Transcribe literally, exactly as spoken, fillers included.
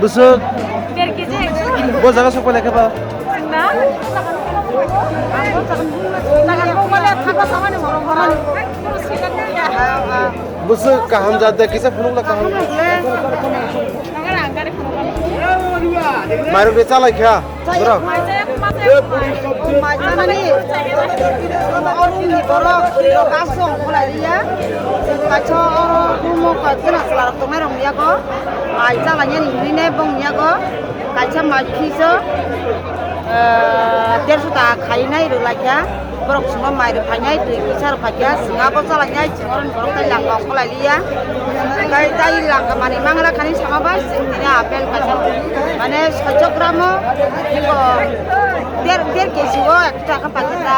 Bwswk. Der kg ekso. Bo jaga sok pailai khe ba. Na. Bwswk kaham jat de kisa phunuk la kaham. Mairok de chalai kha. Bro. Mai janani. Oro ni borok, borok asong khulai liya. Kaisa oro rumo kaisa na chwla rok tongnai rok yago. Mai chalai yani hwnwi ne bong yago. Kaisa mai phiso, eh, derso ta khai nai rwlai kha. Borok chwngno mai rw phainai, twi kisa rw phaikha, chwng abo chalainai, chwng oroni borok tai langka ongkholai liya. Tei tai langka manwi mangra khani sama bai, chwng tini apple kaisa, mane, soichok gramo, eko der, der kg o ekso taka paikha ta.